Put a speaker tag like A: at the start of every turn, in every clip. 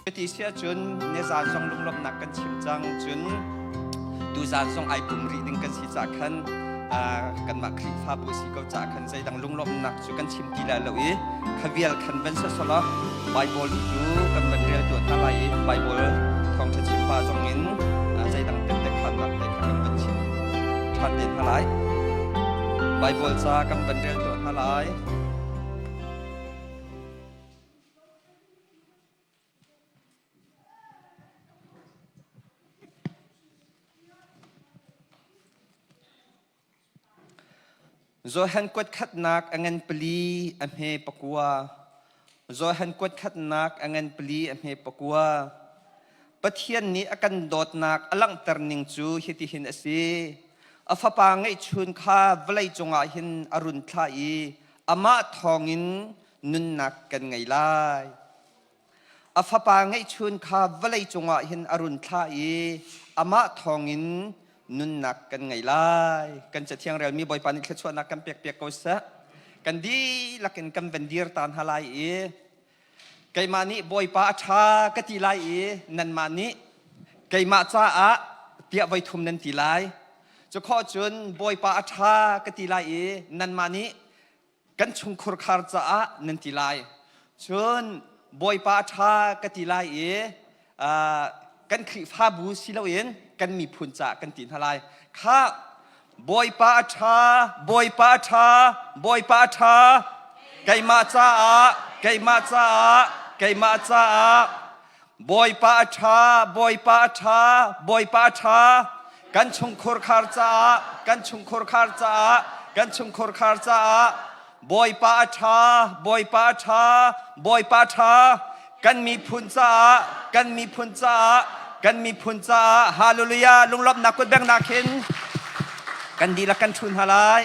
A: Cuti si ahcun nizan zong lunglawmhnak kan chim cang cun tuzan zong ai pum rih ding kan si caah khan kanmah Khrihfabu si ko caah khan zeidang lunglawmhnak cu kan chim ti lai lo i khavial khan van sasalaw Bible tu kan van rel tuah hna lai i Bible thawngṭha chim pa zong in zeidang tette khannak te kha kan van chim ṭhan te hna lai. Bible ca kan van rel tuah hna lai. Johan kuat khatnak a ngan pali a hme pakua. Johan kuat khatnak a ngan pali a hme pakua. Pathian nih a kan dawtnak a langhter ning cu hitihin a si. A fapa ngeihchun kha vawlei cungah hin a run thlah i amah thawngin nunnak kan ngei lai. A fapa ngeihchun kha vawlei cungah hin a run thlah i amah thawngin nunnak kan ngei lai. Kan Cathiang relmi Bawipa nih thluachuahnak kan pekpiak ko seh. Kan dihlak in kan van dir ta hna lai i keimah nih Bawipa a ṭha ka ti lai i nanmah nih keimah caah tiah voi thum nan ti lai. Cu khawh cun Bawipa a ṭha ka ti lai i nanmah nih kan chungkhur khar caah nan ti lai cun bawipa a ṭha ka ti lai i kan Khrihfabu si loin kan miphun caah kan ti hna lai kha bawipa a ṭha bawipa a ṭha bawipa a ṭha keimah caah keimah caah keimah caah bawipa a ṭha bawipa a ṭha bawipa a ṭha kan chungkhur khar caah kan chungkhur khar caah kan chungkhur khar caah bawipa a ṭha bawipa a ṭha bawipa a ṭha kan miphun caah kan miphun caah kan miphun caah hallelujah lunglawmhnak kut bengnak hin kan dihlak kan ṭhu hna lai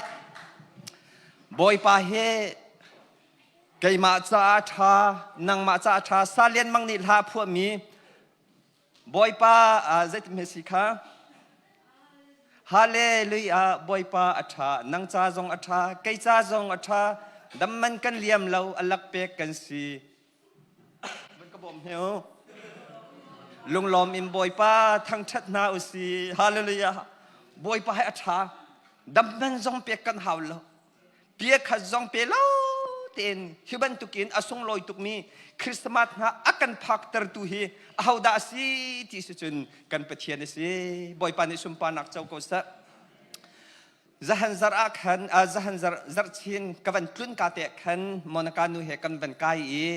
A: bawipa hi Keimah caah ṭha, nangmah caah ṭha. Sa Lian Mang nih hla a phuahmi Bawipa zeitin si kha? Hallelujah, Bawipa a ṭha, nang ca zong a ṭha, kei ca zong a ṭha. Dam man kan liam lo, a lak pek kan si. Van ka bawm hne u. Lunglawm in Bawipa thangṭhat hna u si. Hallelujah. Bawipa hi a ṭha. Dam man zong pek kan hau lo. Bia khat zong pe lo tein hi bantukin a sunglawi tukmi Christmas hna a kan phaktertu hi ahodah a si ti si cun kan Pathian a si. Bawipa nih sunparnak co ko seh. Zahan zarh ah khan zahan zarh zarhchin ka van tlun ka te khan Monica nu he kan van kai i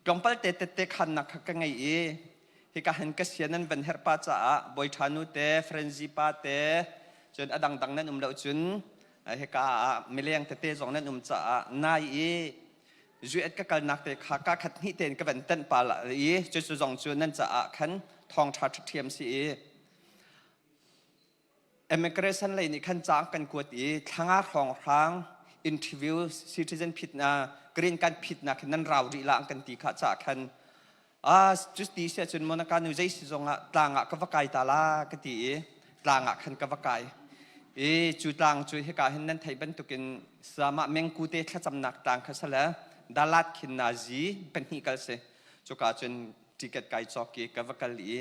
A: tlawmpal te tette khannak kha ka ngei i hika hin ka sia nan van herh pa caah bawi ṭha nu te frenzy pa te cun a dangdang nan um lo cun hika ah mileng tete zong nan um caah nai i zuet ka kalnak te kha ka khat hnih tein ka van tenh pa la i cu cu zong cu nan caah khan thawngṭha ṭhiam si i Immigration lei nih khan ca kan kuat i thlanga hrawnghrang interview citizen phit na green card phit na khin nan rau rih la an kan ti kha ca khan a cuti si ahcun Monica nu zei si zong ah tlang ah ka va kai ta la ka ti i tlang ah khan ka va kai i cu tlang cu hika hin nan theih bantukin sama mengku te thlacamnak tlang kha sale dalat khin na zi pahnih kal si cuka cun ticket kai cawk i ka va kal i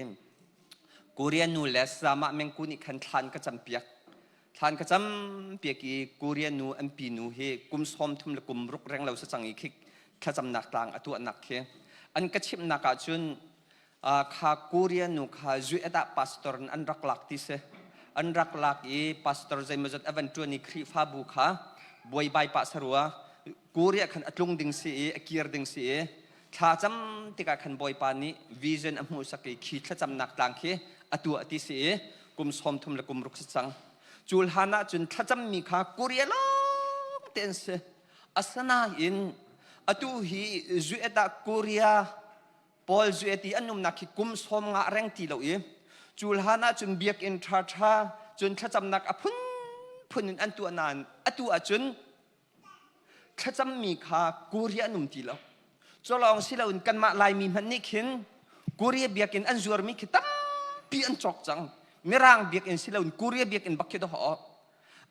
A: Korean nu le Sama Mengku nih khan thlan ka campiak. Thlan ka campiak i Korean nu an pi nu hi kum 30 le kum ruk reng lo sa cang i khik thlacamnak tlang a tuahnak khi an ka chimhnak ah cun kha Korean nu kha Zuedah pastor in an rak lak ti si. An rak lak i pastor zeimawzat a van ṭuan i Khrihfabu kha buaibai pah sarua Korea khan a tlung ding si i a kir ding si i thla cam tikah khan Bawipa nih vision a hmuhsak i khi thlacamnak tlang khi a tuah ti si i kum 30 le kum ruk si cang. Cu hlan ah cun thlacammi kha Korea lawng te an si. Asinain atu hi Zuet ah Korea Paul Zuet i an umnak hi kum sawm nga reng ti lo i cu hlan ah cun biakinn ṭhaṭha cun thlacamnak a phunphun in an tuah nain atu ahcun Thlacammi kha Korea an um ti lo. Cu lawng si loin kanmah Laimi hmanh nih khin Korea biakinn an zuarmi khi tampi an cawk cang. Mirang biakinn si loin Korea biakinn bak khi dawh.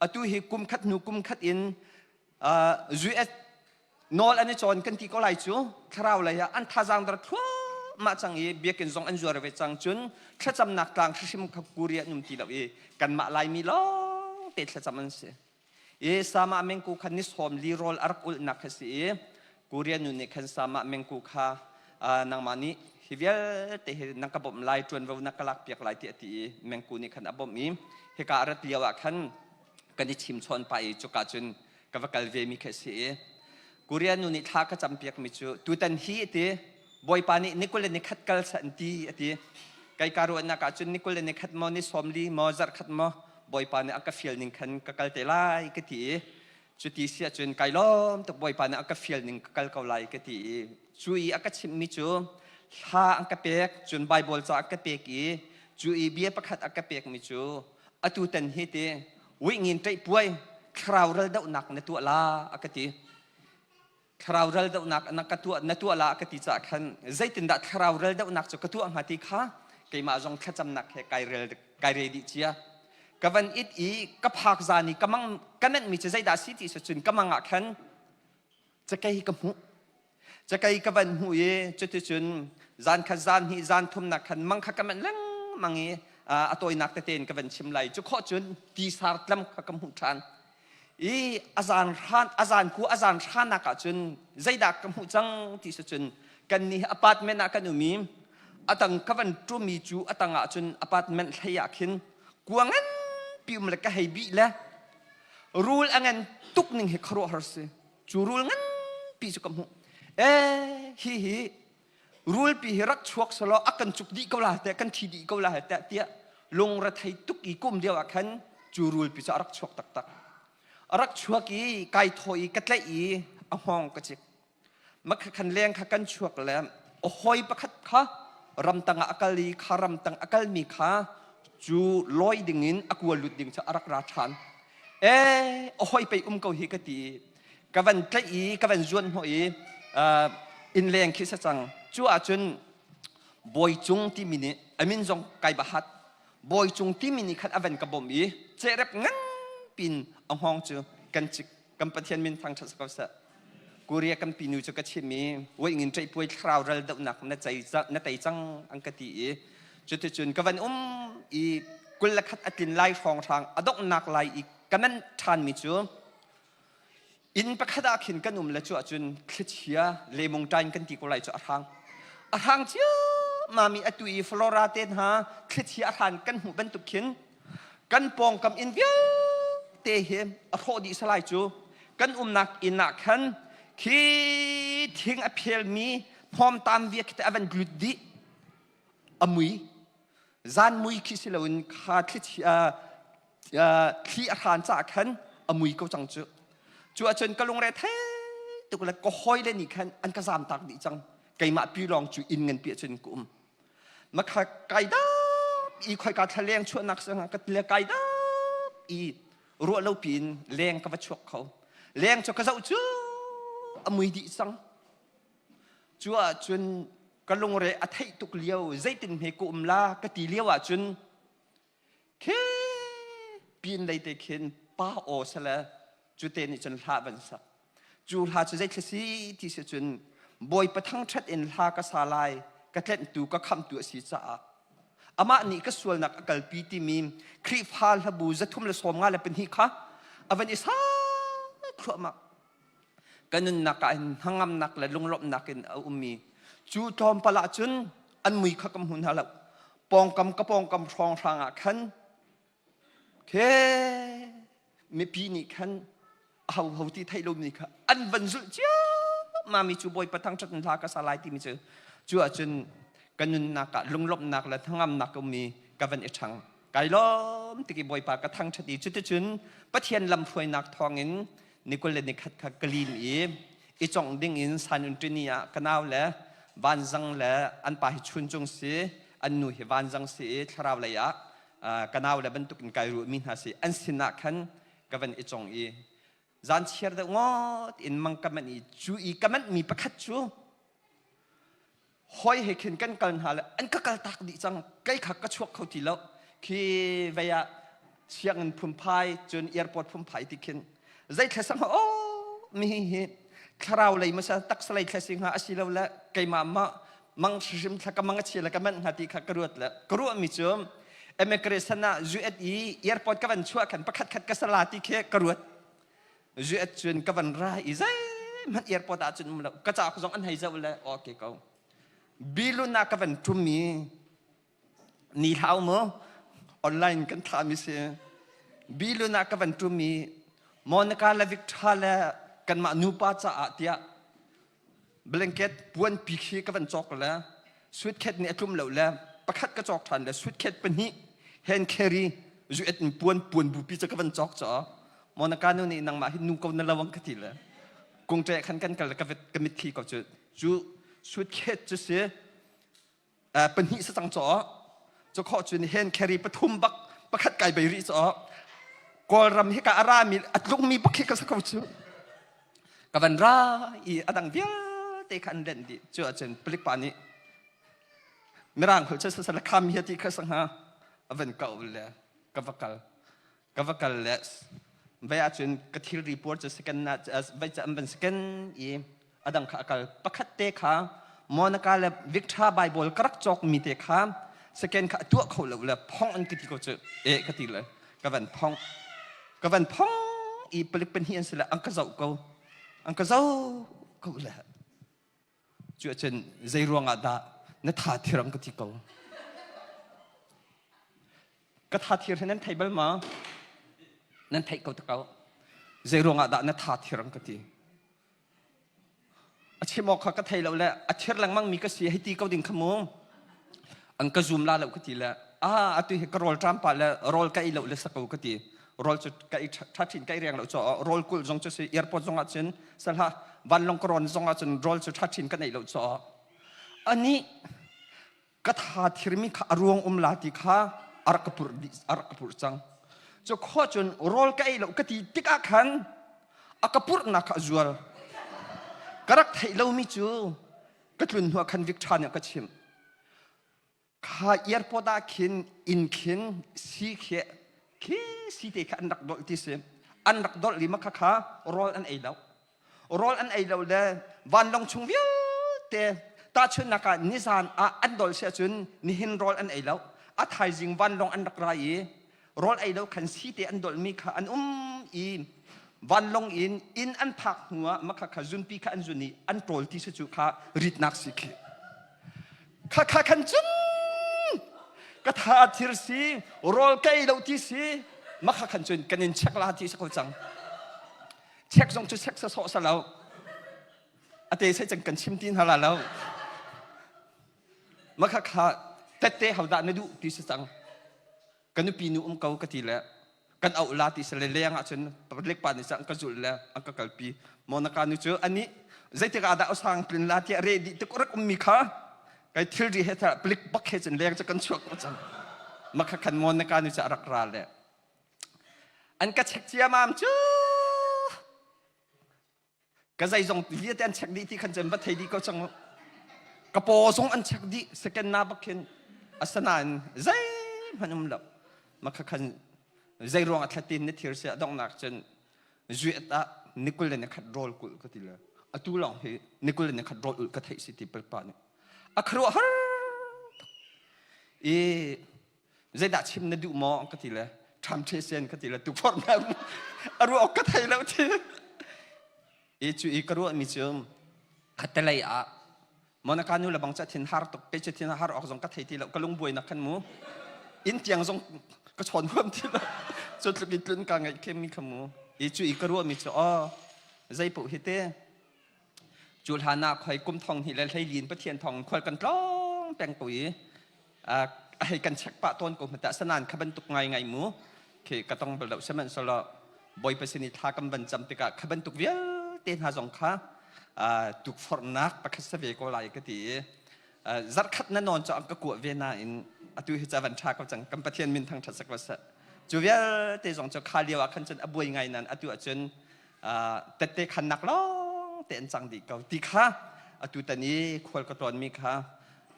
A: Atu hi kum khat hnu kum khat in US nawl an i cawn kan ti ko lai cu thlarau lei ah an thazaang dar thluahmah. mah cang i biakinn zong an zuar ve cang. Cun thlacamnak tlang hrimhrim kha Korea an um ti lo i kanmah Laimi lawng te thlacam an si. I Sama Mengku kha ni sawm li rawl a rak ulhnak kha si i Korea nu nih khan Sama Mengku kha nangmah nih hi vialte hi na ka bawmh lai, ṭuanvo na ka lakpiak lai tiah a ti i Mengku nih khan a bawmh i hika a rat lio ah khan kan i chimchawn pah i cuka cun ka va kal ve mi khi a si i Korea nu nih thla ka campiak mi cu tutan hi a ti Bawipa nih ni 21 kal seh an ti a ti. Kai ka ruahnak ah cun ni 21 maw ni 40 maw zarh khat maw Bawipa nih a ka fial ning khan ka kal te lai ka ti i cuti si ahcun kai lawm tuk Bawipa nih a ka fial ning ka kal ko lai ka ti i cu i a ka chimhmi cu hla an ka pek cun Bible ca a ka pek i cu i bia pakhat a ka pekmi cu atu tan hi ti wihngin ṭaih puai thlarau ral dohnak na tuah la a ka ti. Thlarau ral dohnak na ka tuah na tuah la ka ti caah khan zeitindah thlarau ral dohnak cu ka tuah hnga ti kha keimah zong thlacamnak he kai rel kai re dih cia. Ka van it i ka phak zan i ka mang ka menhmi cu zeidah si ti cun ka mang ah khan cakei ka hmuh. Cakei ka van hmuh i cuticun zan khat zan hnih zan thumnak khan mang kha ka manh lengmang i a tawinak tete in ka van chim lai. Cu khawh cun tisar tlam kha ka hmuh ṭhan. I a zan hran a zan ku a zan hranak ah cun zeidah ka hmuh cang ti si cun kan nih apartment ah kan um i a tang ka van ṭumi cu a tang ah cun apartment hlei ah khin kua nganpi um le ka hei bih le rul a ngan tuk ning hi khuaruahhar si. Cu rul nganpi cu ka hmuh. Ee hi hi rulpi hi rak chuak selaw a kan cuk dih ko la teh kan thi dih ko la teh tiah lungrethei tuk i kum lio ah khan cu rulpi cu a rak chuak taktak. A rak chuak i kai thaw i ka tlaih i a hngawng ka cik. Makha khan leng kha kan chuak le a hawi pakhat kha ramtang ah a kal i kha ramtang a kalmi kha cu lawi dingin a kua lut ding cu a rak ra ṭhan. Ee, a hawi pei um ko hi ka ti i ka van tlaih i ka van zuan hnawh i innleng khi sa cang. Cu ahcun Bawi Cung timi nih a min zong kai bahat. Bawi Cung timi nih khan a van ka bawmh i cehrep ngan pin a hngawng cu kan cik. Kan Pathian min thangṭhat si ko seh. Korea kan pinu cu ka chim i wei ṭaih puai thlarau ral dohnak na cei na tei cang an ka ti i cuticun ka van um i 21 a tlin lai hrawnghrang a donghnak lai i ka manh ṭhanmi cu inn pakhat ah khin kan um le cu ahcun thlichia lemungṭain kan ti ko lai cu a hrang a hrang ciammam i atu i Flora te hna thlichia a hran kan hmuh bantuk khin kan pawngkam inn vialte hi a hrawh dih salai cu kan umnak inn ah khan khi thing a phelmi hnawmtam viak khi a van glut dih a mui zan mui khi si loin kha thli thli a hran caah khan a mui ko cang cu cu ahcun ka lungre thei tuk le ka hawi le nih khan an ka zam tak dih cang keimah pi lawng cu inn ngan pi ahcun ka um Makha kai dap i khoika thla leng chuahnak sangah ka le kai dap i ruah lo piin leng ka va chuak kho. Leng cu ka zoh cu a mui dih cang. Cu ahcun ka lungre a theih tuk lio zeitin hme ka um la ka ti lio ahcun Khi pin lei te khin pa aw sale cu te nih cun hla van sak. Cu hla cu zeithla si ti si cun Bawipa thangṭhat in hla ka sa lai, ka tlenhtu ka khamhtu a si caah amah nih ka sualnak a kalpi timi Khrihfa hlabu 352 kha a van i sa thluahmah. Ka nunnak ah hin hnangamnak le lunglawmhnak in a ummi cu tlawmpal ah cun an mui kha ka hmu hna lo. Pawngkam ka pawngkam hrawnghrang ah khan khe mipi nih khan ahoho ti theih lomi kha an van zulh ciammam cu Bawipa thangṭhat in hla ka sa lai timi cu cu ahcun ka nunnak ah lunglawmhnak le hnangamnak ummi ka van i ṭhang. Kai lawm tik i Bawipa ka thangṭhat i cuticun Pathian lamhruainak thawngin ni 21 kha ka lim i i congh ding in San Untini ah ka nau le vanzang le an pa hi Chuncung si an nu hi vanzang si i thlarau lei ah ka nau le bantuk in kai ruahmi hna si an sin ah khan ka van i cong i zan chiar deuh ngawt in mang ka manh i cu i ka manhmi pakhat cu Hawi he khin kan kal hna le an ka kal tak dih cang. Kei kha ka chuak kho ti lo. Khi vei ah sianginn phunphai cun airport phunphai ti khin zei thlesang oh mi hi hi thlarau lei masa taksa lei thlesing ha asilo le keimah ma. Mang hrim thla ka mang a chia le ka manh hnga ti kha ka ruat le ka ruahmi cu immigration ah US i airport ka van chuah khan pakhat khat ka sala ti khi ka ruat. US cun ka van ra i zeihmanh airport ah cun um lo. Ka cauk zong an hei zoh le okay ko. Bilun ah ka van ṭum i ni hlau mu online kan thlahmi si. Bilun ah ka van ṭum i Monica le Victor le kanmah nupa caah tiah blanket puanpi khi ka van cawk le suitcase nih a tlum lo le pakhat ka cawk ṭhan le suitcase pahnih hand carry zuet in puan puan bupi cu ka van cawk caw Monica nu nih nangmah hi nu ko na lo ang ka ti le kungṭe khan kan kal ka ka mitthli ko cu cu suitcase cu si pahnih sa cang caw cu khawh cun hand carry pathum bak pakhat kai bei rih caw Kawlram hi ka arami a tlungmi bak khi ka sa ko cu ka van ra i adang vialte kha an lenh dih cu ahcun palik pa nih mirang holh cu sasala kham hi ti kha sangha a van ka le ka va kal ka va kal le vai ahcun ka thilri puar cu second na vai ca an van second i adang kha a kal pakhat te kha Monica le Victor Bible ka rak cawk mi te kha second kha a tuah kho lo le phong an ka ti ko cu e ka ti le ka van phong ka van phong i palik pahnih an si le an ka zoh ko an ka zoh ko le cu ahcun zei ruangah dah na tha thir an ka ti ko Ka tha thir hi nan thei bal ma? Nan theih ko te ko. Zei ruangah dah na tha thir an ka ti. A chim awk kha ka thei lo le a thir lengmang mi ka si hei ti ko ding kha mu. An ka zum la lo ka ti le ah atu hi ka rawl ṭam pa le rawl ka ei lo le sako ka ti. Rawl cu ka ei ṭha ṭhin ka ei riang lo cho rawl kulh zong cu si airport zong ah cun salha vanlong ka rawn zong ah cun rawl cu ṭha ṭhin kan ei lo cho. Ani ka tha thirmi kha a ruang um la ti kha a rak ka purh dih a rak ka purh cang cu khua cun rawl ka ei lo ka ti tikah khan a ka purhnak kha a zual ka rak theih lomi cu ka tlun hnuah khan Victor nih a ka chimh kha airport ah khin inn khin si khi khi si te kha an rak dolh ti si an rak dolh li ma kha kha rawl an ei lo Rawl an ei lo le vanlawng chung vialte tahchunhnak ah nizan ah an dol si ahcun nihin rawl an ei lo. A thaizing vanlawng an rak ra i rawl ei lo khan site an dolhmi kha an um i vanlawng in inn an phak hnu ah makha kha zunpi kha an zun i an ṭawl ti si cu kha ritnak si khi. Kha kha khan cun ka tha thir si rawl ka ei lo ti si makha khan cun kan in check la ti si ko cang. Check zong cu check sawsawh sa lo. A te sai cang kan chim ti hna la lo. Makha kha tette hodah na duh ti si cang. Ka nupi nu um ko ka ti le kan auh la ti si le leng ah cun public pa nih cang ka zulh le an ka kalpi. Monaka nu cu ani zeitik ah dah osang tlin la tiah re dih tik rak ummi kha kai thilri he thar plik bak he cun leng cu kan chuak ko cang. Makha khan Monaka nu cu a rak ra le An ka check ciamam cu ka zeizong vialte an check dih ti khan cun va thei dih ko cang ka paw zong an check dih second na bak khin asanain zeihmanh um lo makha khan zei ruang a thlatin na thir sia donghnak cun zuet ah nikul le nikhat rawl kulh ka ti le atu lawng hi nikul le nikhat rawl ulh ka theih si ti pa nih a khuaruah har i Zeidah chim na duh maw ka ti le ṭham ṭhe sen ka ti le tukforhnak a ruah awk ka thei lo ti. I cu i ka ruahmi cu khattelei ah Monica nu le bang cu a thin har tuk kei cu thin har awk zong ka thei ti lo ka lungbuai nak khan mu inn tiang zong ka chawn huam ti lo cu tluk in tlun ka ngaih khem mi kha mu i cu i ka ruahmi cu aw zei paoh hi te Cu hlan ah khoi kum thong hnih le hleilin Pathian thong khual kan tlawng peng ko i a hei kan check pah tawn ko hmata sanan kha bantuk ngai ngai mu khi ka tong bal lo sihmanhsehlaw Bawipa sin i thla kan van cam tikah kha bantuk vialte hna zong kha tukforhnak pakhat sa ve ko lai ka ti i zarkhat na nawn cu an ka kuah ve nain atu hi ca van ṭha ko cang kan Pathian min thangṭhat sak ko seh cu vialte zong cu kha lio ah khan cun a buai ngai nan atu ahcun tette khannak lawng te an cang dih ko ti kha atu tan i khual ka tlawnmi kha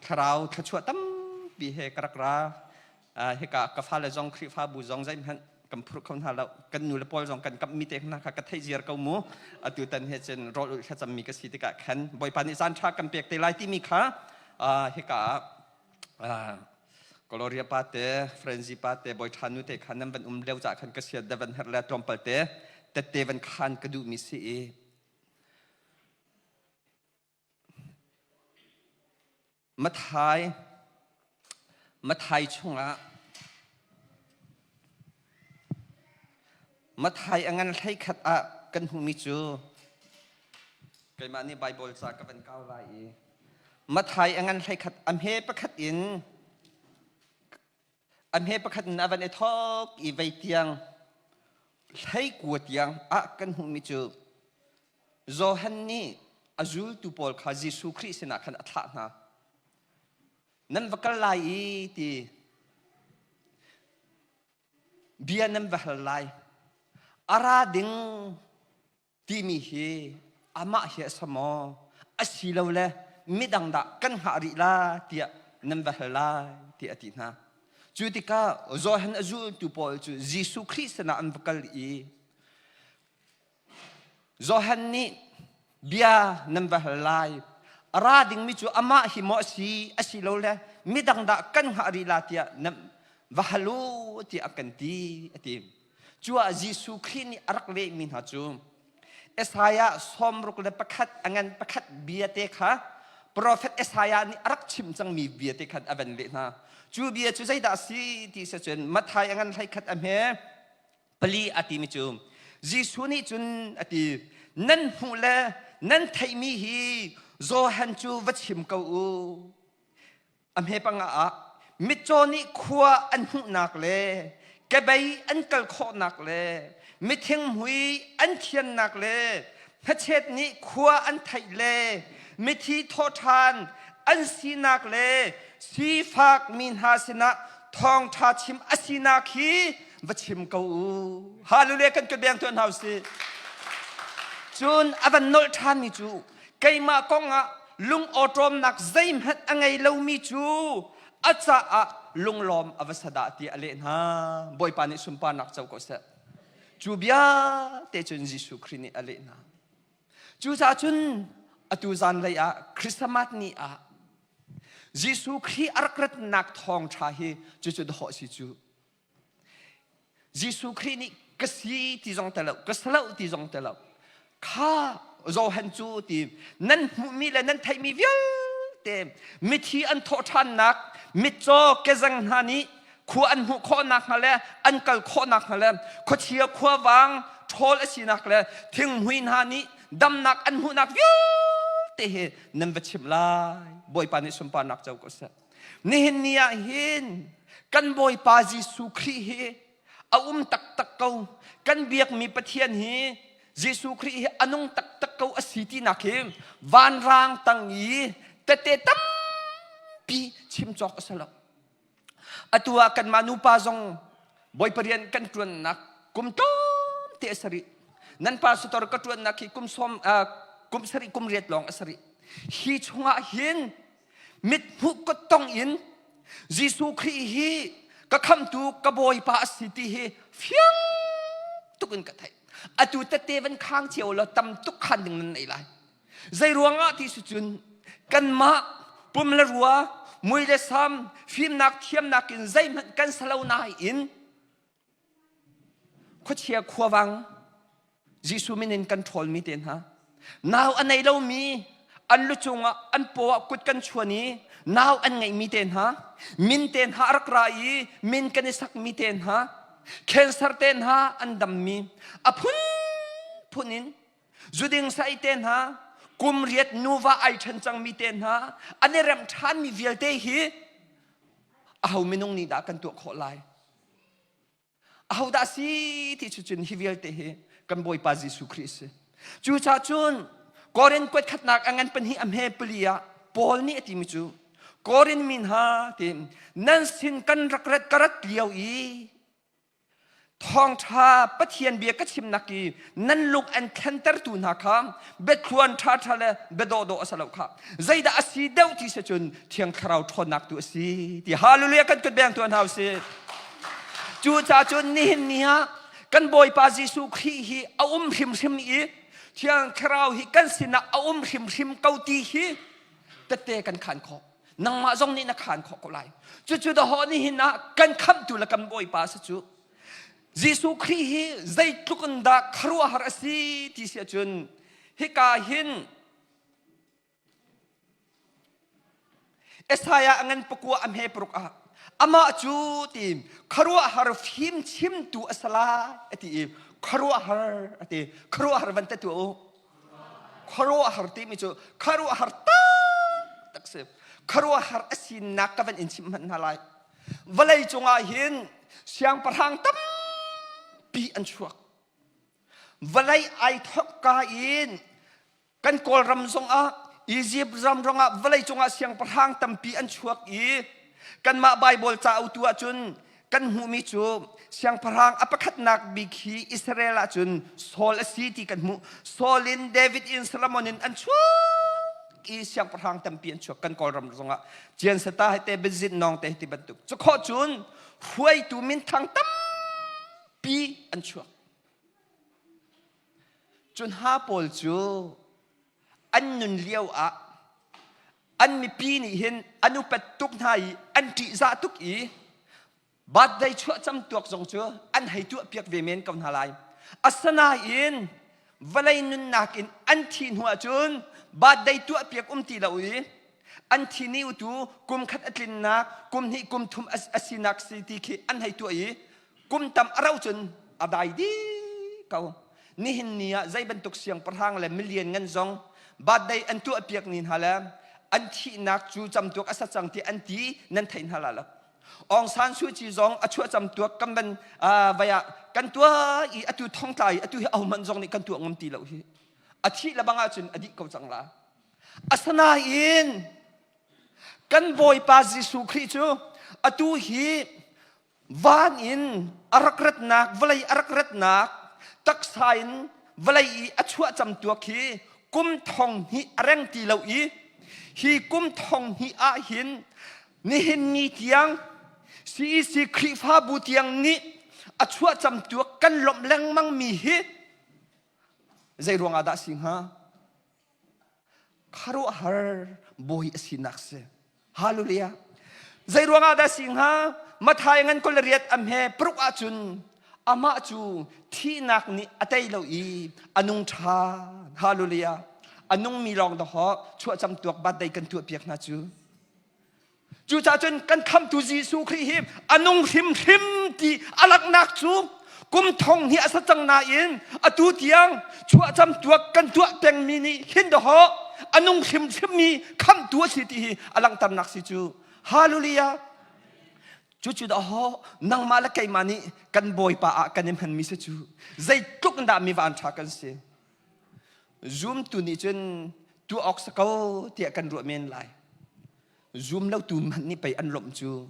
A: thlarau thluachuah tampi he ka rak ra hika ka fale zong Khrihfabu zong zeihmanh kan phurh kho hna lo kan nu le pawl zong kan kammi te hna kha ka theih ziar ko mu atu tan he cun rawl ulh thlacammi ka si tikah khan Bawipa nih caan ṭha kan pek te lai timi kha. Hika ah Gloria pa te, Frenzy pa te, Bawi Ṭha nu te kha nan van um lio cah khan ka siat da van herh le tlawmpal te tette van khan ka duhmi si i Mathai Mathai chungah Mathai a ngan 11 ah kan hmuhmi cu keimah nih Baibal ca ka van kau lai i Mathai a ngan 11 a hme pakhat in a hme pakhat in a van i thawk i vei tiang 19 tiang ah kan hmuhmi cu Johan nih a zultu pawl kha Jesuh Khrih sinah khan a thlah hna. Nan va kal lai i ti bia nan va hal lai. A ra ding timi hi amah hi a si maw? Asilole midang dah kan hngah rih la tiah nan va hal lai tiah a ti hna. Cu tikah Johan a zultu pawl cu Jesuh Khrih sinah an va kal i Johan nih bia nan va hal lai. A ra dingmi cu amah hi maw a si, asilole midang dah kan hngah rih la tiah nan va hal u tiah a kan ti, a ti. Cu ah Jesuh Khrih nih a rak lehmi hna cu Isaiah 61 a ngan pakhat bia te kha profet Isaiah nih a rak chim cangmi bia te khan a van leh hna. Cu bia cu zeidah a si ti si cun Matthai a ngan 11 a hme pali a timi cu Jesuh nih cun a ti nan hmuh le nan theihmi hi Johan cu va chim ko u a hme panga ah mitcaw nih khua an hmuhnak le kebei an kal khawhnak le mithing mui an thiannak le hnachet nih khua an theih le mithi thawhṭhan an sinak le sifak mi hna sinah thawngṭha chim a sinak hi va chim ko u. Hallelujah kan ka beng tuan hau si. Cun a van nolh ṭhanmi cu keimah kongah lung awṭawmnak zeihmanh a ngei lomi cu a caah lunglawm a va sadah tiah a leh hna. Bawipa nih sunparnak co ko seh. Cu bia te cun Jesuh Khrih nih a leh hna. Cucaah cun atu zanlei ah Christmas ni ah Jesuh Khrih a rak ratnak thawngṭha hi cucu dawh si cu. Jesuh Khrih nih ka si ti zong te lo, ka si lo ti zong te lo. Kha Johan cu ti nan hmuhmi le nan theihmi vialte mithi an thawh ṭhannak mitcaw kezeng hna nih khua an hmuh khawhnak hnga le an kal khawhnak hnga le khuachia khuavang ṭhawl a sinak le thinghmui hna nih damnak an hmuhnak vialte hi nan va chimh lai. Bawipa nih sunparnak co ko seh. Nihin ni ah hin kan Bawipa Jesuh Khrih hi a um taktak ko. Kan biakmi Pathian hi Jesuh Khrih hi a nung taktak ko a si tinak hi vanrang tang i tete tampi chim cawk a si lo. Atu ah kanmah nupa zong Bawipa rian kan ṭuannak kum tlawmte a si rih. Nan pastor ka ṭuannak hi kum sawm kum sarih kum riat lawng a si rih. Hi chungah hin mithmuh kuttong in Jesuh Khrih hi ka khamtu ka Bawipa a si ti hi fiang tuk in ka theih. Atu tette van khang cio law tam tuk khan ding nan nei lai. Zei ruangah ti si cun kanmah pum le rua mui le sam fimnak thiamnak in zeihmanh kan salo nain Khuachia khuavang Jesuh min in kan ṭhawlmi te hna nau a nei lomi an lu cungah an paw ah kut kan chuan i nau an ngeihmi te hna min te hna a rak ra i min kan i sakmi te hna cancer te hna an dammi a phunphun in zuding sai te hna kum riat nuva ai ṭhen cangmi te hna an i remh ṭhanmi vialte hi aho minung nih dah kan tuah khawh lai Ahodah si ti cu cun hi vialte hi kan Bawipa Jesuh Khrih si. Cucaah cun Korin kuat khatnak a ngan pahnih a hme pali ah Paul nih a timi cu Korin mi hna ti nan sin kan rak rat ka rat lio i thawngṭha Pathian bia ka chimnak i nan lung an thlentertu hna kha biathluan ṭhaṭha le biadawhdawh a si lo kha zeidah a si deuh ti si cun Thiang Thlarau ṭhawnnak tu a si ti hallelujah kan kut beng tuan hau si cucaah cun nihin ni ah kan Bawipa Jesuh Khrih hi a um hrimhrim i Thiang Thlarau hi kan sinah a um hrimhrim ko ti hi tette kan khan khawh. Nangmah zong nih na khaan khawh ko lai. Cucu dahawh nihin ah kan khamhtu le kan Bawipa a si cu. Jesuh Khrih hi zeitluk in dah khuaruahhar a si ti si ahcun hika hin Isaiah a ngan pakua a hme paruk ah amah cu ti khuaruahhar fim chimtu a si lai a ti i khuaruahhar a ti khuaruahhar van te tuah u khuaruahhar timi cu khuaruahhar taktak si khuaruahhar a sinak ka van in chim hmanh hna lai vawlei cungah hin siangpahrang tampi an chuak vawlei ai thawkka in Kan Kawlram zongah Egypt ram rongah vawlei cungah siangpahrang tampi an chuak i kanmah Bible cauk tu ahcun kan hmuhmi cu siangpahrang a pakhatnak bik hi Israel ahcun Saul a si ti kan hmuh. Saul in David in Solomon in an chuak i siangpahrang tampi an chuak kan Kawlram zongah Cian Sata he te Benzit Nawng te ti bantuk. Cu khawh cun hruaitu minthang tampi an chuak. Cu hna pawl cu an nun lio ah an mipi nih hin an upat tuk hna i an ṭihzah tuk i birthday chuahcam tuak zong cu an hei tuahpiak ve men ko hna lai. Asinain vawlei nunnak in an thih hnu ahcun birthday tuahpiak um ti lo i an thi ni tu kum khat a tlinnak kum hnih kum thum a sinak si ti khi an hei tuah i kum tam a rau cun a dai dih ko nihin ni ah zei bantuk siangpahrang le milian ngan zong birthday an tuah piak ni hna le an thihnak cu camtuak a sa cang ti an ti nan thei hna la lo Aung San Suu Kyi zong a chuah camtuak kan ban vai ah kan tuah i atu thongtla i atu hi ahohmanh zong nih kan tuah ngam ti lo hi a thih le bang ahcun a dih ko cang la asinain kan Bawipa Jesuh Khrih cu atu hi Van in a rak ratnak, vawlei a rak ratnak, taksa in vawlei i a chuah camtuak hi kum thong hnih a reng ti lo i hi kum thong hnih ah hin nihin ni tiang CEC Khrihfabu tiang nih a chuah camtuak kan lawmh lengmang mi hi zei ruangah dah si hnga? Khuaruahhar bawi a sinak si. Hallelujah. Zei ruangah dah si hnga? Mathai ngan kul riat am he paruk ahcun amah cu thihnak nih a tei lo i a nung ṭhan. Hallelujah. A nungmi lawng dahawh chuahcam tuak birthday kan tuah piak hna cu. Cucaah cun kan khamtu Jesuh Khrih hi a nung hrimhrim ti a langhnak cu kum thong hnih a sa cang nain atu tiang chuahcam tuak kan tuah pengmi nih hin dahawh a nung hrimhrimmi khamtu a si ti hi a langhternak si cu. Hallelujah! Cucu dahawh nangmah le keimah nih kan Bawipa ah kan i hmanmi si cu zeitluk in dah mi van ṭha kan si. Zumtu nih cun tuah awk si ko tiah kan ruah men lai. Zum lotu hmanh nih pei an lawmh cu.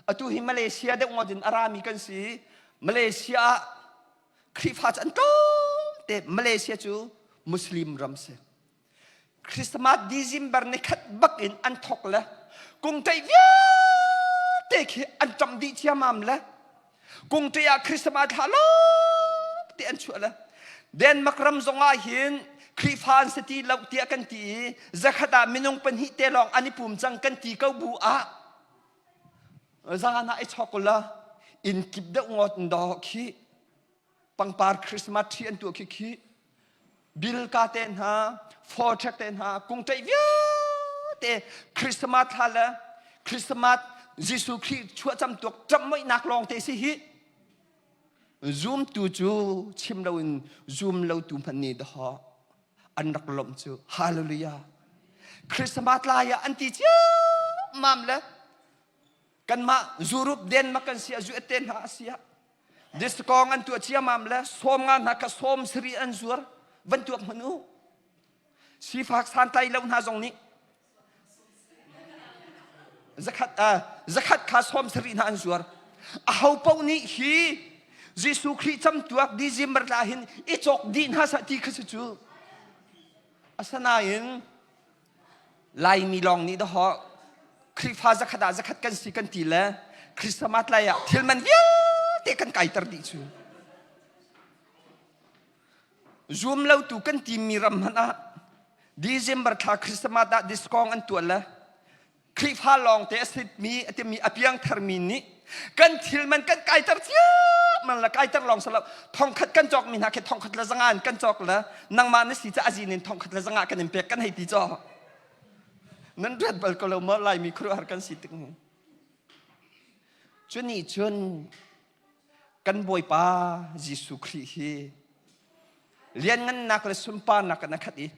A: Atu hi Malaysia deuh ngawt in a rami kan si. Malaysia ah Khrihfa cu an tlawm te. Malaysia cu Muslim ram si. Christmas December ni khat bak in an thok le kungṭeih vialte khi an ṭam dih ciamam le kungṭeih ah Christmas thla lawng te an chuah le Denmark ram zongah hin Khrihfa an si ti lo tiah kan ti i zakhat ah minung pahnih te lawng an i pum cang kan ti ko bu ah zan ah i chok la inn kip deuh ngawt in dawh khi pangpar Christmas tree an tuah khi khi bilka te hna fortrek te hna kungṭeih vialte Christmas thla le Christmas Jesuh Khrih chuahcam tuak ṭamhmoihnak lawng te si hi Zumtu cu chim loin zum lotu hmanh nih dahawh an rak lawmh cu hallelujah Christmas lai ah an ti ciammam le kanmah Europe Denmark kan si ah USA hna a si ah discount an tuah ciammam le sawm nga hna kha sawm sarih an zuar van tuak hmanh u sifak santlai lo hna zong nih Zakhat, uh, zakhat kha sawm sarih hna an zuar. Aho paoh nih hi Jesuh Khrih camtuak December thla hin i cawk dih hna sah ti kha si cu. Asanain Laimi lawng nih dahawh Khrihfa zakhat ah zakhat kan si kan ti le Christmas lai ah thil man vialte kan kaiter dih cu. Zum lotu kan timi ram hmanh ah December thla Christmas ah discount an tuah le Khrihfa lawngte a sitmi a timi a piangtharmi nih kan thil man kan kaiter ciammam le kaiter lawng si lo thongkhat kan cawkmi hna khi thongkhat le zanga in kan cawk le nangmah na si ca azin in thongkhat le zanga kan in pek kan hei ti caw nan riat bal ko lo maw Laimi khuaruahhar kan si tik cu nih cun kan Bawipa Jesuh Khrih hi lianngannak le sunparnak in a khat i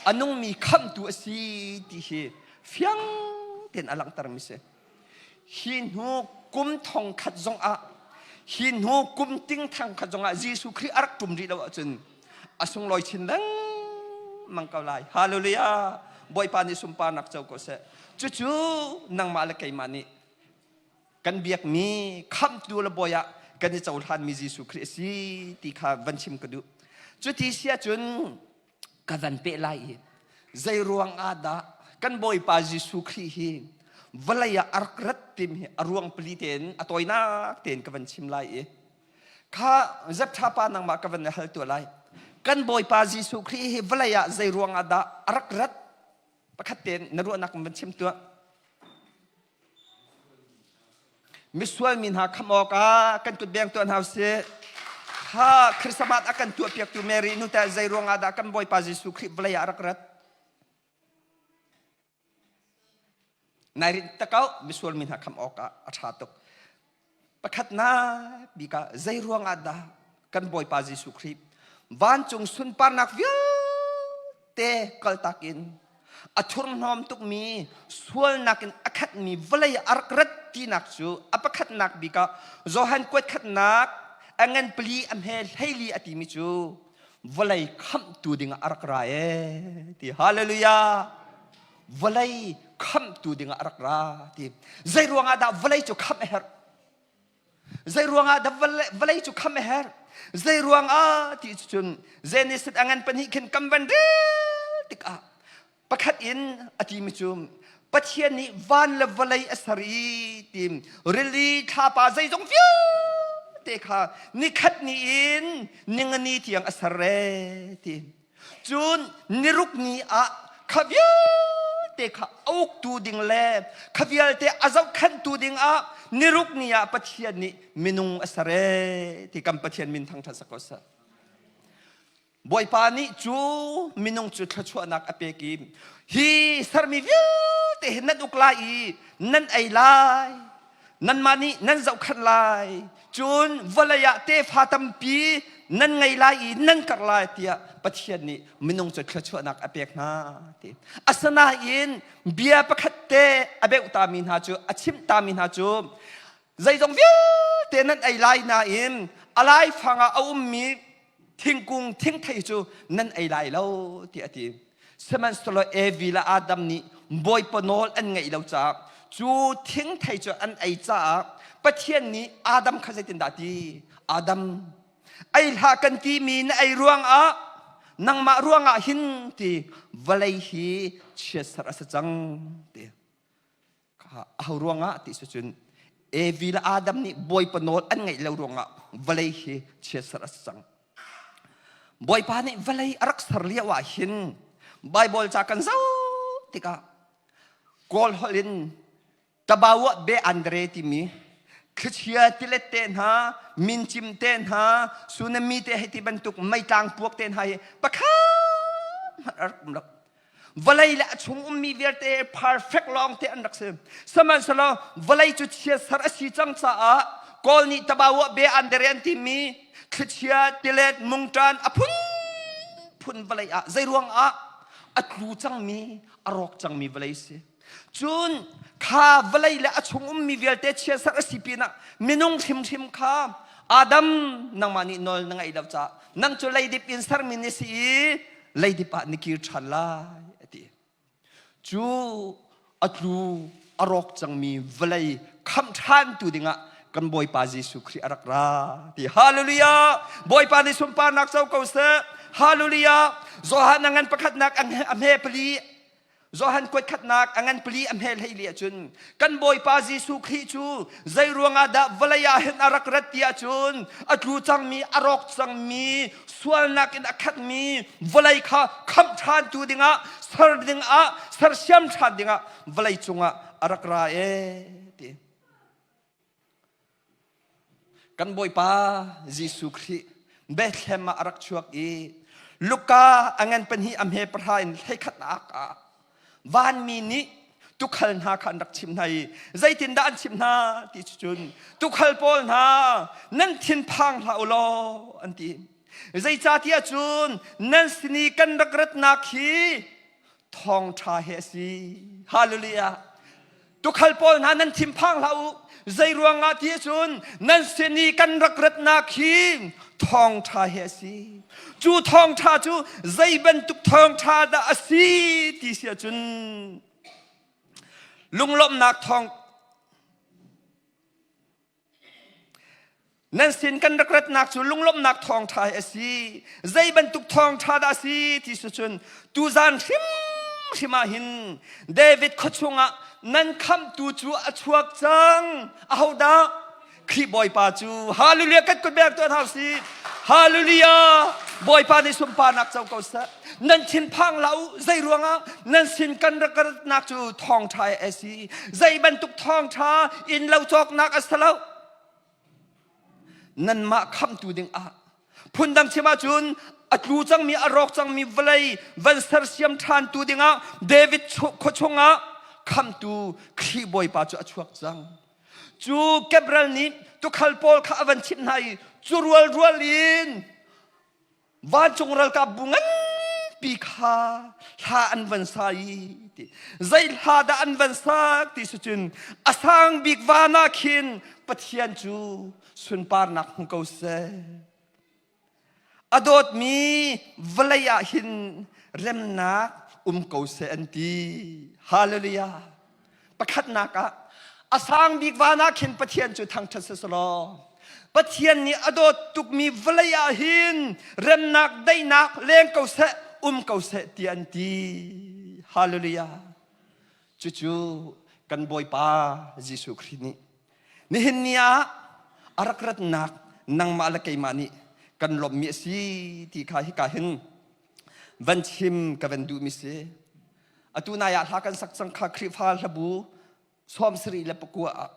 A: a nungmi khamhtu a si ti hi fiang tein a langhtermi si. Hi hnu kum thong khat zongah hi hnu kum ting thang khat zongah Jesuh Khrih a rak ṭum rih lo ahcun a sunglawi chin lengmang ko lai. Hallelujah! Bawipa nih sunparnak co ko seh. Cucu nangmah le keimah nih kan biakmi khamhtu le bawi ah kan i cohlanmi Jesuh Khrih a si ti kha van chim ka duh. Cuti si ahcun ka van peh lai i zei ruang ah dah kan Bawipa Jesuh Khrih hi vawlei ah a rak rat tim hi a ruang pali tein a tawinak tein ka van chim lai i kha Zeptha pa nangmah ka van hal tuah lai. Kan Bawipa Jesuh Khrih hi vawlei ah zei ruang ah dah a rak rat pakhat tein na ruahnak van chim tuah. Misual mi hna khamh awkah kan kut beng tuah hna usih. Kha Christmas a kan tuahpiaktu Mary nu teh zei ruangah dah kan Bawipa Jesuh Khrih vawlei ah a rak rat? Nai rinh takau misual mi hna khamh awkah a ṭha tuk. Pakhatnak bik ah zei ruangah dah kan Bawipa Jesuh Khrih vancung sunparnak vialte kaltak in a thurhnawm tukmi sualnak in a khatmi vawlei a rak rat tinak cu a pakhatnak bik ah Johan kuat khatnak a ngan pali a hme hleili a timi cu vawlei khamhtu dingah a rak ra ee ti hallelujah vawlei khamhtu dingah a rak ra ti zei ruangah dah vawlei cu khamh a herh zei ruangah dah vawlei cu khamh a herh zei ruangah ti cun Genesis a ngan pahnih khin kam van rel tikah pakhat in a timi cu Pathian nih van le vawlei a ser i tim rili thlapa zeizong vialte kha nikhat ni in ningani tiang a ser re ti Cun niruk ni ah kha vialte kha a uktu ding le kha vialte a zohkhenhtu ding ah niruk ni ah Pathian nih minung a ser ee ti kan Pathian min thangṭhat sak ko seh. Bawipa nih cu minung cu thluachuahnak a pek i hi sermi vialte hi nan uk lai i nan ei lai nanmah nih nan zohkhenh lai cun vawlei ah tefa tampi nan ngei lai i nan karh lai tiah Pathian nih minung cu thluachuahnak a pek hna ti asinain bia pakhat te a beuh tami hna cu a chimh tami hna cu zeizong vialte nan ei lai nain a laifang ah a ummi thingkung thingthei cu nan ei lai lo tiah a ti sihmanhsehlaw Evi le Adam nih Bawipa nawl an ngaih lo caah cu thingthei cu an ei caah Pathian nih Adam kha zeitindah a ti Adam ei hlah kan timi na ei ruangah nangmah ruangah hin ti vawlei hi chiatser a si cang ti Aho ruangah ti si cun Evi le Adam nih Bawipa nawl an ngaih lo ruangah vawlei hi chiatser a si cang. Bawipa nih vawlei a rak ser lio ah hin Bible ca kan zoh tikah Kawl holh in Tabawa be Andre timi thlichia tilet te hna mincim te hna tsunami te hei ti bantuk meitlang puak te hna hi pakhat hmanh a rak um lo. Vawlei le a chung ummi vialte perfect lawng te an rak si. Sihmanhsehlaw vawlei cu chiatser a si cang caah Kawl nih tabawa be an dere an timi thlichia tilet mungṭan a phunphun vawlei ah zeiruang ah a tlu cangmi a rawk cangmi vawlei si. Cun kha vawlei le a chung ummi vialte chiatser a si pinah minung hrimhrim kha Adam nangmah nih nawl na ngeih lo caah nang cu leidip in sermi na si i leidip ah na kir ṭhan lai a ti. Cu a tlu a rawk cangmi vawlei khamh ṭhantu dingah kan Bawipa Jesuh Khrih a rak ra ti. Hallelujah! Bawipa nih sunparnak co ko seh. Hallelujah! Johan a ngan pakhatnak a hme pali. Johan kuat khatnak a ngan pali a hmel hlei li ahcun kan Bawipa Jesuh Khrih cu zei ruangah dah vawlei ah hin a rak rat ti ahcun a tlu cangmi a rawk cangmi sualnak in a khatmi vawlei kha khamh ṭhantu dingah ser dingah sersiam ṭhan dingah vawlei cungah a rak ra ee ti. Kan Bawipa Jesuh Khrih Bethlehem ah a rak chuak i Luka a ngan pahnih a hme pahra in hleikhatnak ah vanmi nih tukhal hna kha an rak chimh hna i zeitindah an chimh hna ti cun tukhal pawl hna nan thinphang hlah u law an ti. Zeicahtiah cun nan sin i kan rak ratnak hi thawngṭha he a si. Hallelujah. Tukhal pawl hna nan thinphang hlah u. Zei ruangah ti cun nan sin i kan rak ratnak hi thawngṭha he a si. Cu thawngṭha cu zei bantuk thawngṭha dah a si ti si ahcun lunglawmhnak thawng Nan sin kan rak ratnak cu lunglawmhnak thawngṭha hi a si. Zei bantuk thawngṭha dah a si ti si cun tuzan hrimhrim ah hin David khuachung ah nan khamhtu cu a chuak cang. Ahodah? Khrih Bawipa cu. Hallelujah! Kan kut bek tuah hna usih. Hallelujah! Bawipa nih sunparnak co ko seh. Nan thinphang hlah u. Zei ruangah nan sin kan rak ratnak cu thawngṭha a si. Zei bantuk thawngṭha inn lo cawknak a si lo. Nanmah khamhtu dingah phundang chim ahcun a tlu cangmi a rawk cangmi vawlei van sersiam ṭhantu dingah David khuachung ah khamhtu Khrih Bawipa cu a chuak cang. Cu Gabriel nih tukhal pawl kha a van chimh hna i cu rualrual in Vancung ralkapbu nganpi kha hla an van sa i ti. Zei hla dah an van sak ti si cun a sang bik van ah khin Pathian cu sunparnak hmu ko seh. A dawtmi vawlei ah hin remnak um ko seh an ti. Hallelujah. Pakhatnak ah a sang bik van ah khin Pathian cu thangṭhat siselaw Pathian nih a dawt tukmi vawlei ah hin remnak daihnak leng ko seh um ko seh ti an ti. Hallelujah. Cucu kan Bawipa Jesuh Khrih nih nihin ni ah a rak ratnak nangmah le keimah nih kan lawmhmi a si ti kha hika hin van chim ka van duhmi si. Atu nai ah hla kan sak cang kha Khrihfa hlabu 74 ah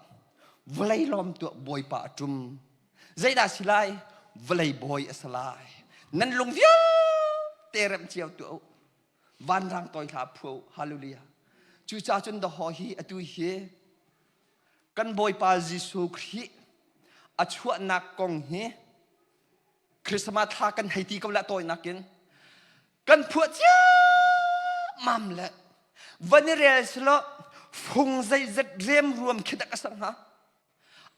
A: vawlei lawm tuah bawipa a ṭum. Zeidah si lai? Vawlei bawi a si lai. Nan lung vialte remh cio tuah u. Vanrang toi hla phuah u. Hallelujah. Cucaah cun dawhaw hi atu hi kan Bawipa Jesuh Khrih a chuahnak kong hi Christmas thla kan hei ti ko la tawinak in kan phuah ciammam le van i rel selaw fung zeizat remruam khi dak a sang hnga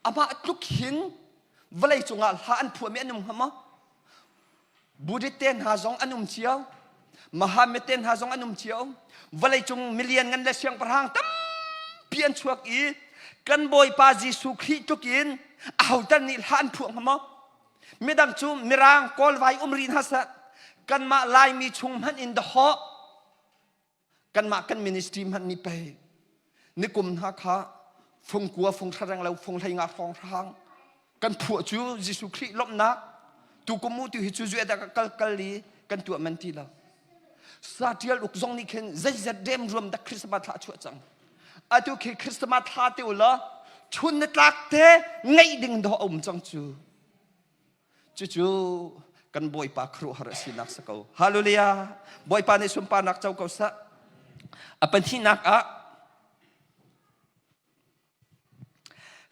A: amah tluk hin vawlei cungah hla an phuahmi an um hnga maw Buddhist te hna zong an um cio Muhammad te hna zong an um cio vawlei cung milian ngan le siangpahrang tampi an chuak i kan Bawipa Jesuh Khrih tluk in ahotan nih hla an phuah hnga maw Midang cu Mirang Kawlvai um rih hna seh. Kanmah Laimi chung hmanh in dahawh. Kanmah kan ministry hmanh nih pei nikum hna kha fung kua fung hra lo fung hlei nga hrawng hrang kan phuah cu Jesuh Khrih lawmhnak tukum mu tu hi cu zuet ah kal kal i kan tuah man ti lo satial uk zong nih khin zeizat rem ruam dak Christmas thla chuah cang atu khi Christmas thla te ula chun na tlak te ngeih ding dawh a um cang cu cucu kan Bawipa khuaruahhar a sinak si ko hallelujah Bawipa nih sunparnak co ko seh a pahnihnak ah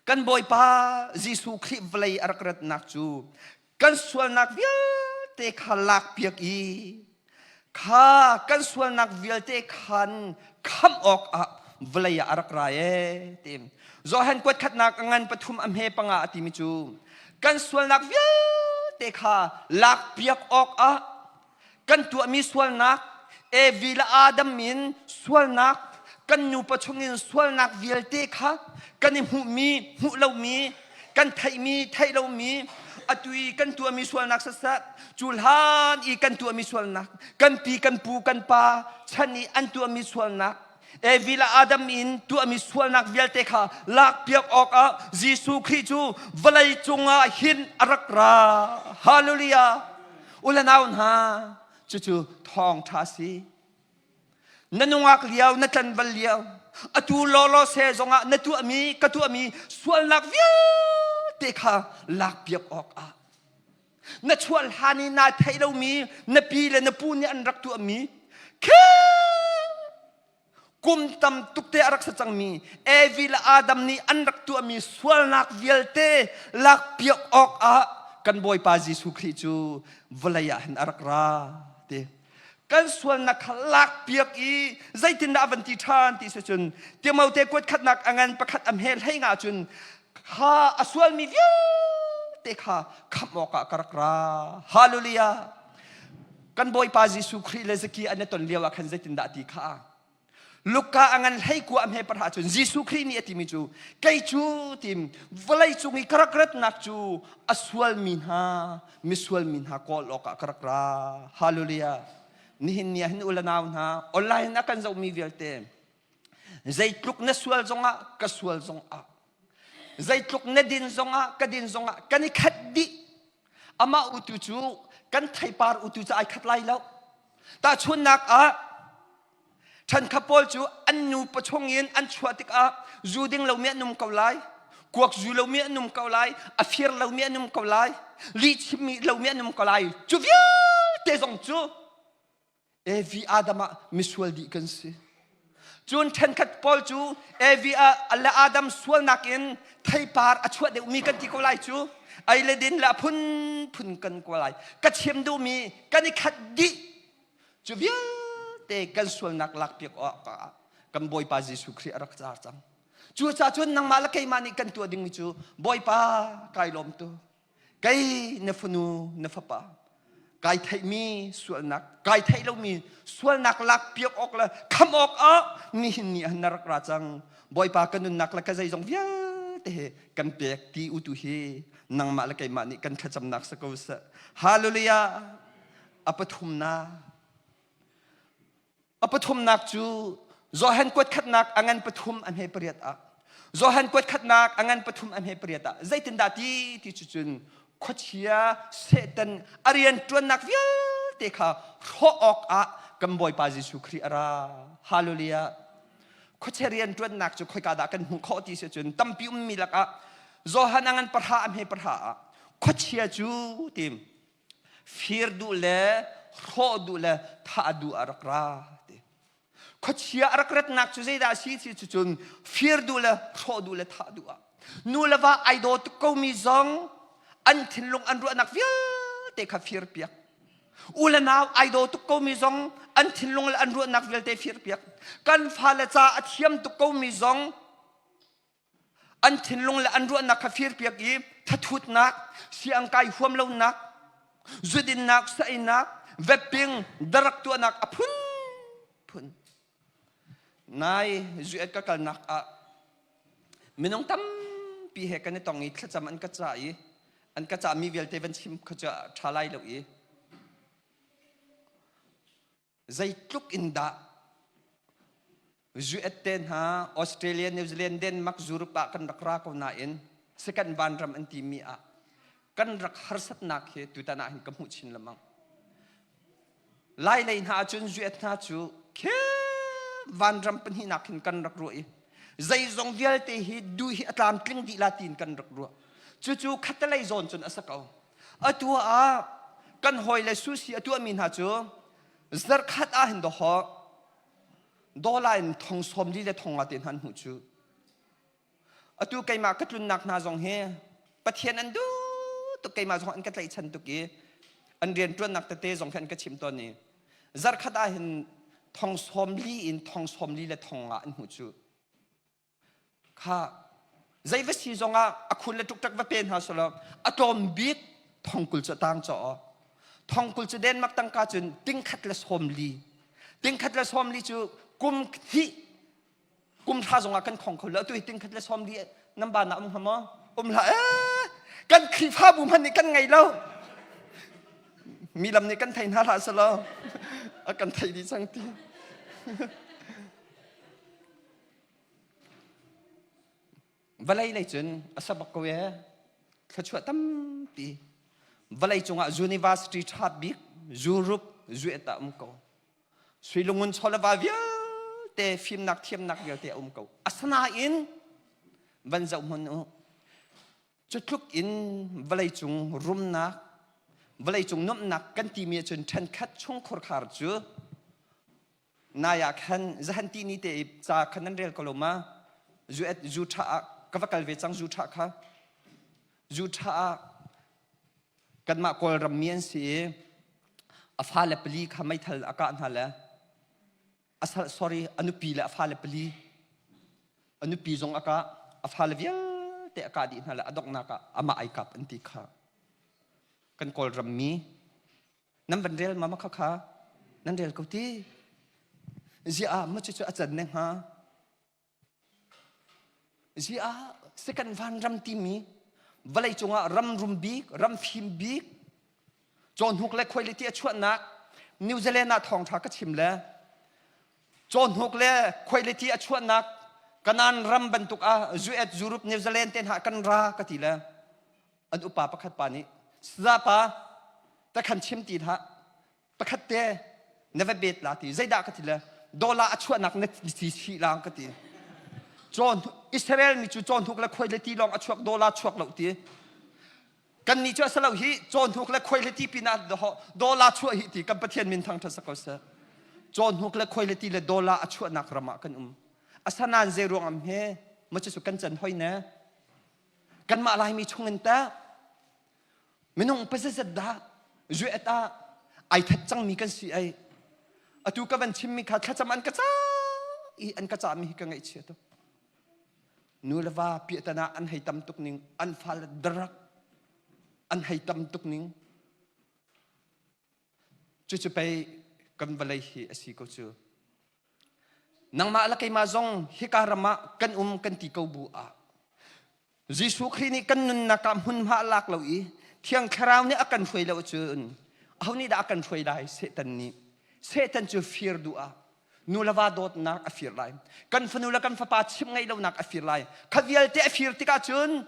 A: kan Bawipa Jesuh Khrih vawlei a rak ratnak cu kan sualnak vialte kha lakpiak i kha kan sualnak vialte khan khamh awkah vawlei ah a rak ra ee ti Johan kuat khatnak a ngan pathum a hme panga a timi cu kan sualnak vialte kha lakpiak awkah kan tuahmi sualnak Evi le Adam in sualnak kan nupa chungin sualnak vialte kha kan i hmuhmi hmuh lomi kan theihmi theih lomi. Atu i kan tuahmi sualnak siseh, cu hlan i kan tuahmi sualnak, kan pi kan pu kan pa chan i an tuahmi sualnak, Evi le Adam in tuahmi sualnak vialte kha lakpiak awkah Jesuh Khrih cu vawlei cungah hin a rak ra. Hallelujah! U le nau hna, cucu thawngṭha a si. Na nungak lio, na tlanval lio, atu lawlaw se zongah na tuahmi, ka tuahmi sualnak vialte kha lakpiak awkah na chuah hlan i naa theih lomi na pi le na pu nih an rak tuahmi khi kum tam tuk te a rak sa cangmi Evi le Adam nih an rak tuahmi sualnak vialte lakpiak awkah kan Bawipa Jesuh Khrih cu vawlei ah hin a rak ra ti kan sualnak kha lakpiak i zeitindah a van ti ṭhan ti si cun Timote kuat khatnak a ngan pakhat a hme hlei nga cun kha a sualmi vialte kha khamh awkah ka rak ra. Hallelujah! Kan Bawipa Jesuh Khrih le Zaki an i ton lio ah khan zeitindah ti kha Luka a ngan hlei kua a hme parha cun Jesuh Khrih nih a timi cu kei cu tim vawlei cung i ka rak ratnak cu a sualmi hna misual mi hna kawl awkah ka rak ra. Hallelujah! Nihin ni ah hin u le nau hna online a kan zohmi vialte Zeitluk na sual zongah ka sual zongah zeitluk na din zongah ka din zongah kan i khat dih amah utu cu kan theipar utu cu ai khat lai lo tahchunnak ah ṭhankha pawl cu an nu pachung in an chuah tikah zu ding lomi an um ko lai kuak zu lomi an um ko lai a fir lomi an um ko lai lih chimmi lomi an um ko lai cu vialte zong cu Evi Adam ah misual dih kan si. Cun ṭhenkhat pawl cu Evi ah le Adam sualnak in theipar a chuah deuhmi kan ti ko lai cu. Ei le din le a phunphun kan ko lai. Ka chim duhmi kan i khat dih. Cu vialte kan sualnak lakpiak awkah kan Bawipa Jesuh Khrih a rak car cang. Cucaah cun nangmah le keimah nih kan tuah dingmi cu Bawipa kai lawm tu. Kei na fanu na fapa kai theihmi sualnak kai theih lomi sualnak lak piak awk le kham awk ah nihin ni ah na rak ra cang bawipa ka nunnak le ka zeizong vialte he kan pek ti u tu hi nangmah le keimah nih kan thlacamnak si ko seh hallelujah a pathumnak A pathumnak cu Johan kuat khatnak a ngan pathum a hme pariat ah Johan kuat khatnak a ngan pathum a hme pariat ah zeitindah ti ti cu cun khuachia Satan a rian ṭuannak vialte kha hrawh awkah kan Bawipa Jesuh Khrih a ra. Hallelujah. Khuachia rian ṭuannak cu khoika dah kan hmuh khawh ti si cun tampi ummi lakah Johan a ngan pahra a hme pahra ah khuachia cu tim Fir duh le hrawh duh le thah duh a rak ra ti. Khuachia a rak ratnak cu zeidah a si ti cun fir duh le hrawh duh le thah duh ah. Nu le va ai daw tuk komi zong an thinlung an ruahnak vialte kha fir piak. U le nau ai daw tuk komi zong an thinlung le an ruahnak vialte fir piak. Kan fale ca a thiam tuk komi zong An thinlung le an ruahnak kha firpiak i thathutnak, siangkai huam lonak, zudinnak, saeinak, vepping, darak tuahnak a phunphun. Nai zuet ka kalnak ah minung tampi he kan i tong i thlacam an ka cah i an ka cahmi vialte van chim kha cu a ṭha lai lo i Zeitluk in dah US te hna, Australia, New Zealand, Denmark, Europe ah kan rak ra ko nain second vanram an timi ah kan rak harsatnak hi tutan ah hin ka hmuh chin lengmang. Lai lei hna ahcun US hna cu khi vanram pahnihnak hin kan rak ruah i zeizong vialte hi duh hi a tlamtling dih la tiin kan rak ruah. Cucu khattelei zawn cun a si ko. Atu ah kan hawile sushi a tuahmi hna cu zarkhat ah hin dawhawh dollar in thong sawm li le thong nga te hna an hmuh cu. Atu keimah ka tlunnak hna zong hi Pathian an duh tuk keimah zong an ka tlaihchan tuk i an rianṭuannak tete zong khi an ka chim tawn i zarkhat ah hin thong sawm li in thong sawm li le thong nga an hmuh cu. Kha zei va si zongah a khun le ṭukṭak va pe hna selaw a tlawm bik thongkul cu a tang caw. Thongkul cu Denmark tangka cun tingkhat le sawmli. Tingkhat le sawmli cu kum hnih kum hra zongah kan khong kho lo. Atu hi tingkhat le sawmli nan ba na um hnga maw? Um hlah. Eh! Kan Khrihfabu hmanh nih kan ngei lo. Mi lam nih kan thei hna hlah selaw a kan thei dih cang ti. Vawlei lei cun a sa bak ko ee. Thluachuah tampi. Vawlei cungah university ṭha bik Europe zuet ah um ko. Sui lungun chawleva vialte fimnak thiamnak vialte a um ko. Asinain van zoh hmanh u. Cu tluk in vawleicung rumnak, vawleicung nuamhnak kan timi ahcun ṭhenkhat chungkhur khar cu nai ah khan zahan ti ni te i ca khan nan rel ko lo ma? Zu zu ṭha ah ka va kal ve cang zu ṭha kha. Zu ṭha ah kanmah Kawlram mi an si i a fale pali kha meithal a kah hna le a sal sorry a nupi le a fale pali a nupi zong a kah a fale vialte a kah dih hna le a donghnak ah amah ai kap an ti kha kan kawlram mi nan van rel ma ma kha kha nan rel ko ti ziah ma cu cu a can ne hnga Ziah second vanram timi vawlei cungah ram rum bik, ram fim bik, cawhnuk le khuailiti a chuahnak New Zealand ah thawngṭha ka chim le cawhnuk le khuailiti a chuahnak Kanan ram bantuk ah US, Europe, New Zealand te hna kan ra ka ti le an upa pakhat pa nih Sazapa ta khan chim ti hlah pakhat te na va bet la ti zeidah ka ti le dollar a chuahnak na ti chih lang ka ti cawn Israel mi cu cawnhnuk le khoi le ti lawng a chuak dollar chuak lo ti kan nih cu a salo hi cawnhnuk le khoi le ti pinah dollar chuah hi ti kan Pathian min thang ṭha ko seh cawnhnuk le khoi le ti le dollar a chuahnak ram ah kan um asanan zei ruang am he ma cu kan can hoi ne kanmah Laimi chung in teh Minung pazazat dah zuet ah ai that cangmi kan si ai. Atu ka van chimmi kha thlacam an ka ca i an ka cahmi hi ka ngaihchia tuk. Nu le va piahtana an hei tam tuk ning, an fale darak an hei tam tuk ning. Cucu pei kan vawlei hi a si ko cu. Nangmah le keimah zong hika ram ah kan um kan ti ko bu ah Jesuh Khrih nih kan nunnak ah hmunhma a lak lo i Thiang Thlarau nih a kan hruai lo cun aho nih dah a kan hruai lai? Satan nih. Satan cu fir duh ah nu le va dawtnak a fir lai. Kan fanu le kan fapa chimh ngaih lonak a fir lai. Kha vialte a fir tikah cun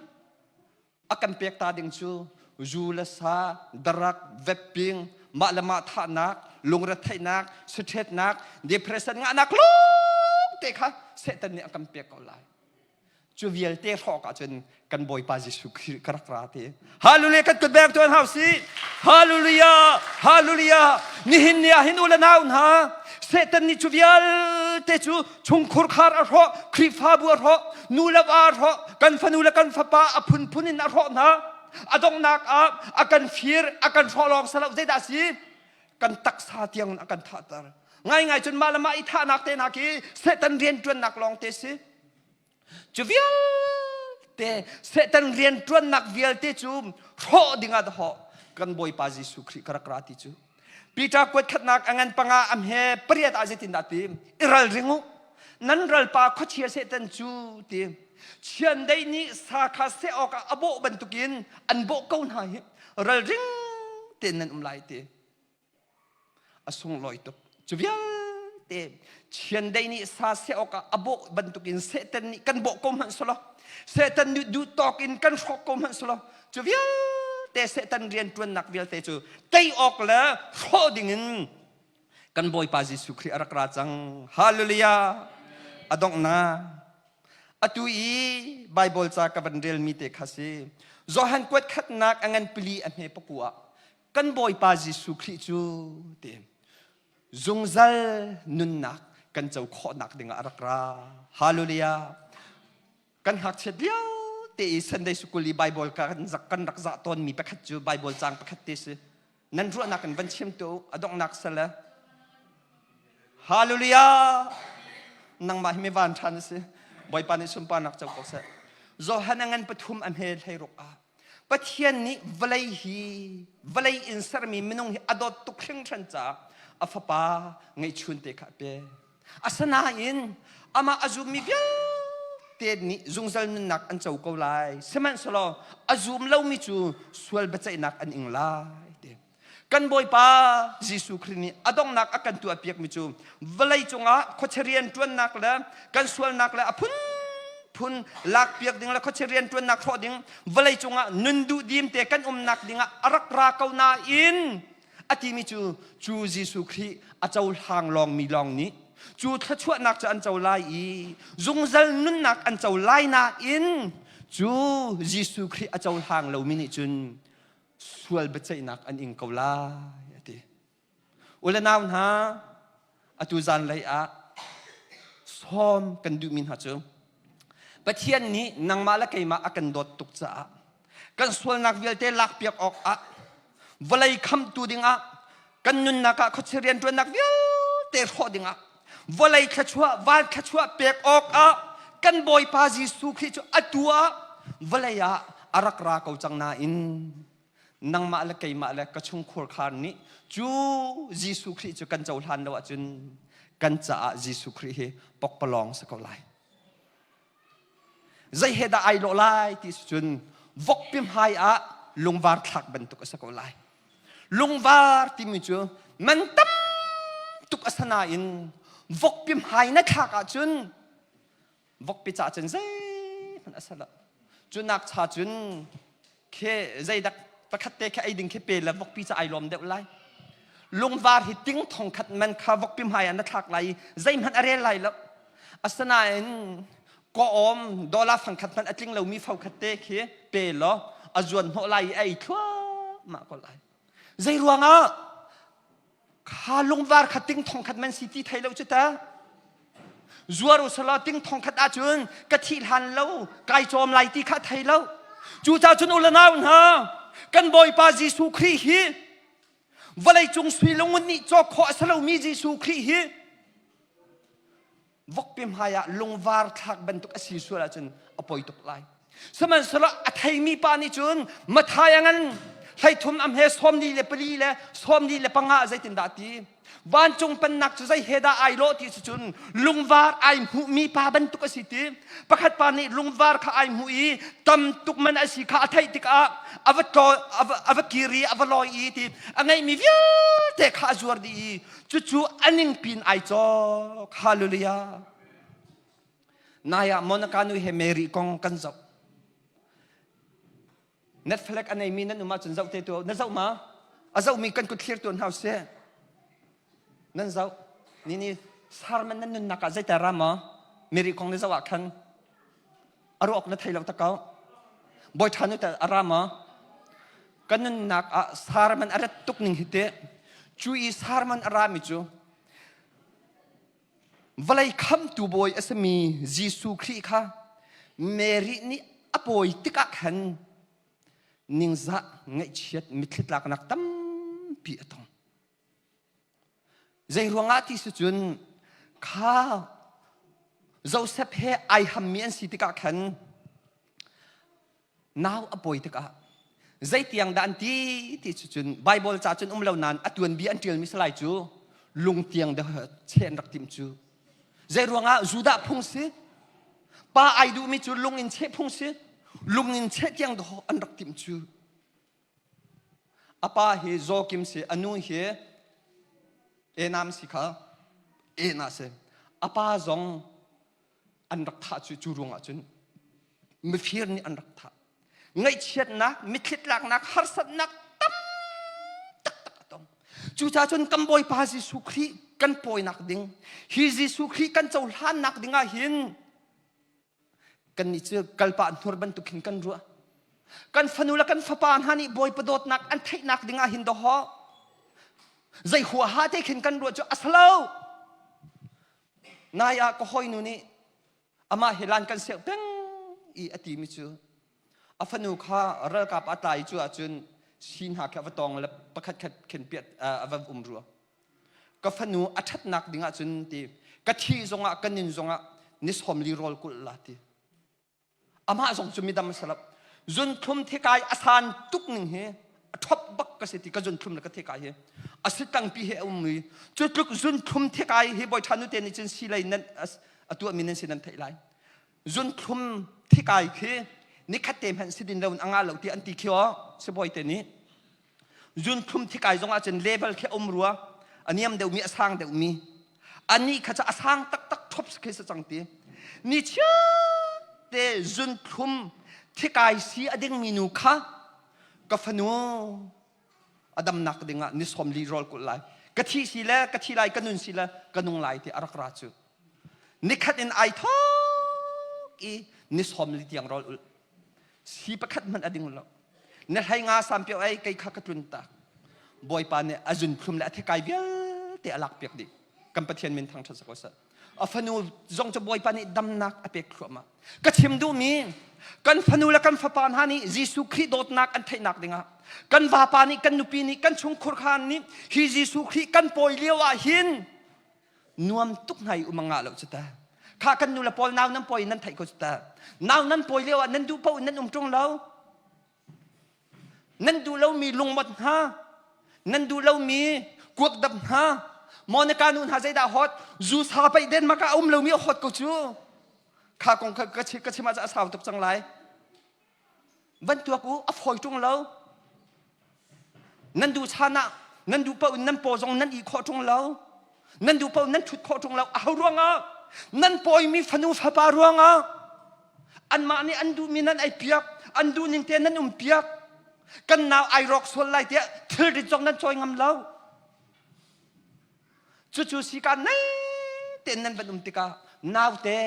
A: a kan pek ta ding cu zu le sa, darak, veping, mah le mah thahnak, lungretheihnak, siṭhetnak, depression ngahnak lawng te kha Satan nih a kan pek ko lai. Cu vialte hrawk ahcun kan Bawipa Jesuh Khrih ka rak ra ti. Hallelujah kan kut beng tuan hau si. Hallelujah, hallelujah. Nihin ni ah hin u le nau hna, Satan nih cu vialte cu chungkhur khar a hrawh, Khrihfabu a hrawh, nu le va a hrawh, kan fanu le kan fapa a phunphun in a hrawh hna. A donghnak ah a kan fir, a kan hrawh lawng salo zeidah si? Kan taksa tiang in a kan thahter. Ngaingai cun mah le mah i thahnak te hna khi Satan rianṭuannak lawng te si. Cu vialte Satan rianṭuannak vialte cu hrawh dingah dahawh kan Bawipa Jesuh Khrih ka rak ra ti cu. Peter kuat khatnak a ngan panga am he pariat ah zeitindah ti i ralring u nan ralpa khuachia Satan cu ti chiandeih nih sa kha seh awkah a bawh bantukin an bawh ko hna hi ralring tein nan um lai ti a sunglawi tuk. Cu vialte chiandeih nih sa seh awkah a bawh bantukin Satan nih kan bawh ko hmanh selaw Satan nih duh tawk in kan hrawk ko hmanh selaw cu vialte Satan rianṭuannak vialte cu tei awk le hrawh dingin kan Bawipa Jesuh Khrih a rak ra cang. Hallelujah! A donghnak atu i Bible ca ka van relmi te kha si. Johan kuat khatnak a ngan pili a hme pakua ah kan Bawipa Jesuh Khrih cu ti zungzal nunnak kan co khawhnak dingah a rak ra. Hallelujah. Kan ngakchiat lio te i Sunday School i Bible kan kan rak zah tawnmi pakhat cu Bible caang pakhat te si. Nan ruahnak in van chim tu a donghnak sal Hallelujah. Nangmah hi mi van ṭhan a si. Bawipa nih sunparnak co ko seh. Johan a ngan pathum a hme hlei ruk ah Pathian nih vawlei hi vawlei in sermi minung hi a dawt tuk hringhran caah a fapa ngeihchun te kha a pe. Asinain amah a zummi vialte te nih zungzal nunnak an co ko lai. Sihmanhsehlaw a zum lomi cu sual biaceihnak an ing lai. Ti. Kan Bawipa Jesuh Khrih nih a donghnak a kan tuahpiakmi cu vawlei cungah khuachia rianṭuannak le kan sualnak le a phunphun lakpiak ding le khuachia rianṭuannak hrawh ding vawlei cungah nun duhdim te kan umnak dingah a rak ra ko nain a timi cu cu Jesuh Khrih a cohlang lawngmi lawng nih cu thluachuahnak cu an co lai i zungzal nunnak an co lai nain cu Jesuh Khrih a cohlang lomi nih cun sual biaceihnak an ing ko lai a ti. U le nau hna atu zanlei ah sawm kan duhmi hna cu Pathian nih nangmah le keimah a kan dawt tuk caah kan sualnak vialte lakpiak awkah vawlei khamtu dingah kan nunnak ah khuachia rianṭuannak vialte hrawh dingah vawlei thluachuah van thluachuah pek awkah kan Bawipa Jesuh Khrih cu atu ah vawlei ah a rak ra ko cang nain nangmah le keimah le ka chungkhur khar nih cu Jesuh Khrih cu kan cohlan lo ahcun kan caah Jesuh Khrih hi pokpalawng si ko lai. Zei he dah ai lawh lai ti cun vokpi hmai ah lungvar thlak bantuk a si ko lai. Lungvar timi cu man tam tuk a si nain vokpi hmai na thlak ahcun vokpi ca cun zeihmanh a si lo. Cu nak cha cun khi zeidak pakhat te khi ei ding khi pe le vokpi ca ai lawm deuh lai. Lungvar hi ting thong khat man kha vokpi hmai ah na thlak lai i zeihmanh a rel lai lo. Asinain kawawm dollar fangkhat hmanh a tling lomi fo khat te khi pe law a zuan hnawh lai i a ei thluahmah ko lai. Zei ruangah kha lungvar kha ting thong khat man si ti thei lo cu ta. Zuar usalaw ting thong khat ahcun ka thih hlan lo kai cawm lai ti kha thei lo. Cucaah cun u le nau hna kan Bawipa Jesuh Khrih hi vawleicung sui lungun nih cawk khawh a si lomi Jesuh Khrih hi vokpi hmai ah lungvar thlak bantuk a si sual ahcun a poi tuk lai. Sihmanhsehlaw a theimi pa nih cun Matthai a ngan 13 am he 44 le 45 zeitindah a ti? Vancung pennak cu zei he dah ai lawh ti si cun lungvar ai hmuhmi pa bantuk a si ti. Pakhat pa nih lungvar kha ai hmuh i tam tuk man a si kha a theih tikah a va tlaw a va kir i a va lawi i ti a ngeihmi vialte kha a zuar dih i cucu a ningpin ai cawk. Hallelujah. Nai ah Monica nu he Mary kong kan zoh. Netflix a neimi nan um ahcun zoh te tu na zoh ma? A zohmi kan kut thlir tuan hau seh. Nan zoh. Ni ni sarman nan nunnak ah zeite ra ma? Mary kong na zoh ah khan a ruak na thei lo tak ko. Bawi ṭha nu ta a ra ma? Kan nunnak ah sarman a rat tuk ning hi te. Cu i sarman a rami cu Vawlei khamtu bawi a simi Jesuh Khrih kha Mary nih a pawi tikah khan ningzah ngaihchiat mitthli tlaknak tampi a tong. Zei ruangah ti si cun kha Joseph he ai hammi an si tikah khan Nau a pawi tikah zeitiang dah an ti ti cu cun Baibal ca cun um lo nain a tuanbia an ṭialmi salai cu lungtiang deuh cheh an rak timh cu. Zei ruangah Judah phung si? Pa ai duhmi cu lung in cheh phung si. Lung in cheh tiang dawh an rak timh cu. A pa hi Joakim si, a nu hi Enam si kha Ena si. A pa zong an rak thah cu cu ruangah cun mifir nih an rak thah ngaihchiatnak mitthlitlaknak harsatnak tam taktak a tong cucaah cun kan bawipa Jesuh Khrih kan pawinak ding hi Jesuh Khrih kan cohlannak ding ah hin kannih cu kalpah hnur bantuk hin kan ruah kan fanu le kan fapa hna nih bawipa dawtnak an theihnak ding ah hin dawhaw zei huaha te khin kan ruah cu a si lo Nai ah ka hawinu nih amah he lan kan seh peng i a timi cu a fanu kha ralkap a tlai cu ahcun si hna khi a va tawng le pakhat khat khin piat a va um rua. Ka fanu a ṭhatnak ding ahcun ti ka thi zongah ka nin zongah ni sawmli rawl kulh la ti. Amah zong cu midam a si lo. Zunthlum thikai a san tuk ning hi a ṭhop bak ka si ti ka zunthlum le ka thikai hi a si tangpi he a um i cu tluk zunthlum thikai hi bawi ṭha nu te nih cun si lei nan a tuahmi nan si nan theih lai. Zunthlum thikai khi nikhat te hmanh si din lo in a ngah lo ti an ti khi aw sibawi te nih. Zunthlum thikai zong ahcun level khi a um rua. A niam deuhmi a sang deuhmi. Anih kha cu a sang taktak ṭhop khi si cang ti. Ni chiat te zunthlum thikai si a dingmi nu kha ka fanu a damnak dingah ni 40 rawl kulh lai ka thi si le ka thi lai ka nun si le ka nung lai ti a rak ra cu nikhat in ai thawk i ni 40 tiang rawl ulh si pakhat hmanh a ding lo na hlei nga sam pio ei kei kha ka tlun tak bawipa nih a zunthlum le a thikai vialte a lak piak dih kan pathian min thangṭhat sa ko seh a fanu zong cu bawipa nih damnak a pek thluahmah ka chim duhmi kan fanu le kan fapa hna nih Jesuh Khrih dawtnak an theihnak dingah kan vapa nih kan nupi nih kan chungkhur khan nih hi Jesuh Khrih kan pawi lio ah hin nuam tuk hna i um ngah lo cu ta kha kan nu le pawl nau nan pawi nan theih ko cu ta nau nan pawi lio ah nan duh paoh nan um ṭung lo Nan duh lomi lungmot hna, nan duh lomi kuakdap hna, Monica nu hna zeidah hot, zu sa paih Denmark ah a um lomi a hot ko cu. Kha kong kha ka chim ah a sau tuk cang lai. Van tuak u, a fawi ṭung lo. Nan duh chan ah nan duh paoh in nan paw zong nan ih khawh ṭung lo. Nan duh paoh nan ṭhut khawh ṭung lo. Aho ruangah? Nan pawimi fanu fapa ruangah. Anmah nih an duhmi nan ei piak, an duh ning te nan um piak. Kan nau ai rawk sual lai tiah thilrit zong nan cawi ngam lo. Cucu sika nei tein nan van um tikah naute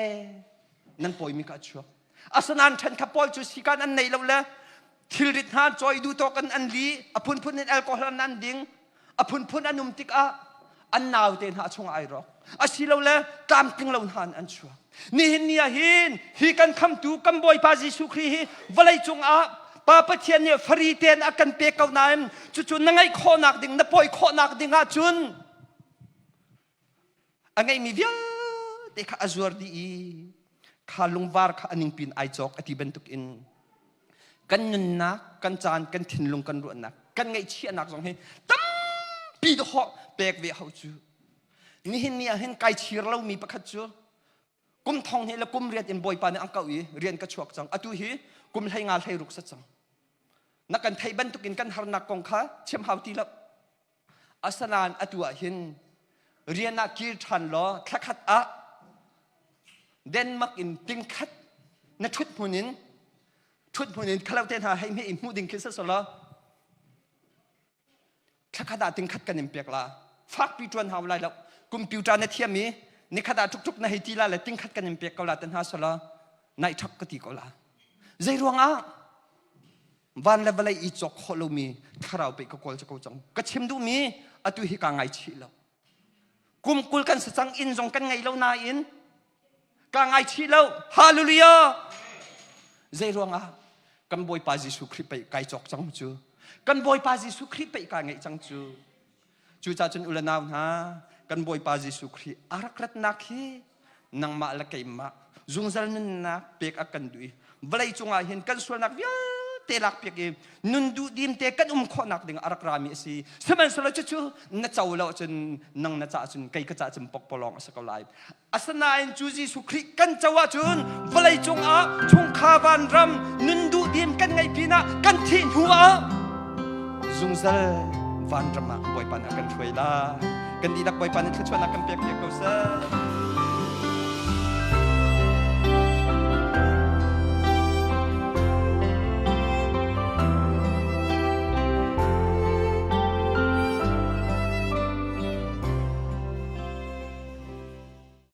A: nan pawimi kha a chuak. Asinain ṭhenkhat pawl cu sikan an nei lo le thilrit hna cawi duh tawk in an li, a phunphun in alcohol an ding, a phunphun an um tikah an naute hna chungah ai rawk asilole tlamtling lo hna in an chuak nihin ni ah hin hi kan khamtu kan bawipa Jesuh Khrih hi vawlei cungah Pa Pathian nih fari tein a kan pek ko nain cucu na ngeih khawhnak ding na pawi khawhnak ding ah cun a ngeihmi vialte kha a zuar dih i kha lungvar kha a ningpin ai cawk a ti bantuk in kan nunnak kan caan kan thinlung kan ruahnak kan ngaihchiahnak zong hi tampi dawh pek ve hau cu nihin ni ah hin kai chir lomi pakhat cu kum thong hnih le kum riat in bawipa nih an kauh i rian ka chuak cang atu hi kum 15 16 sa cang na kan theih bantukin kan harnak kong kha chim hau ti lo Asinain atu ah hin rian ah kir ṭhan law thlakhat ah Denmark in tingkhat na ṭhut hmun in ṭhut hmun in khalo te hna hei hme i hmuh ding khi si law thlakhat ah tingkhat kan in pek la fakpi ṭuan hau lai lo computer na thiam i nikhat ah tuk tuk na hei ti la le tingkhat kan in pek ko la te hna selaw naih ṭhap ka ti ko la zei ruangah Van le vawlei i cawk khawh lomi thlarau pei ka kawl ko cang. Ka chim duhmi atu hi kaa ngaichih lo. Kum 20 kan si cang inn zong kan ngei lo nain kaa ngaichih lo. Hallelujah! Zei ruangah kan Bawipa Jesuh Khrih pei kai cawk cang cu. Kan Bawipa Jesuh Khrih pei kaa ngeih cang cu. Cucaah cun u le nau hna, kan Bawipa Jesuh Khrih a rak ratnak hi nangmah le keimah zungzal nunnak pek a kan duh i vawlei cungah hin kan sualnak vialte lak piak i nun duhdim te kan um khawhnak ding a rak rami a si. Sihmanhsehlaw cucu na co lo ahcun nang na caah cun kei ka caah cun pokpalawng a si ko lai. Asinain cu Jesuh Khrih kan co ahcun vawlei cungah chungkhar vanram nun duhdim kan ngeih pinah kan thih hnu ah zungzal vanram ah Bawipa nih a kan hruai lai. Kan dihlak Bawipa nih thluachuahnak kan pek piak ko seh.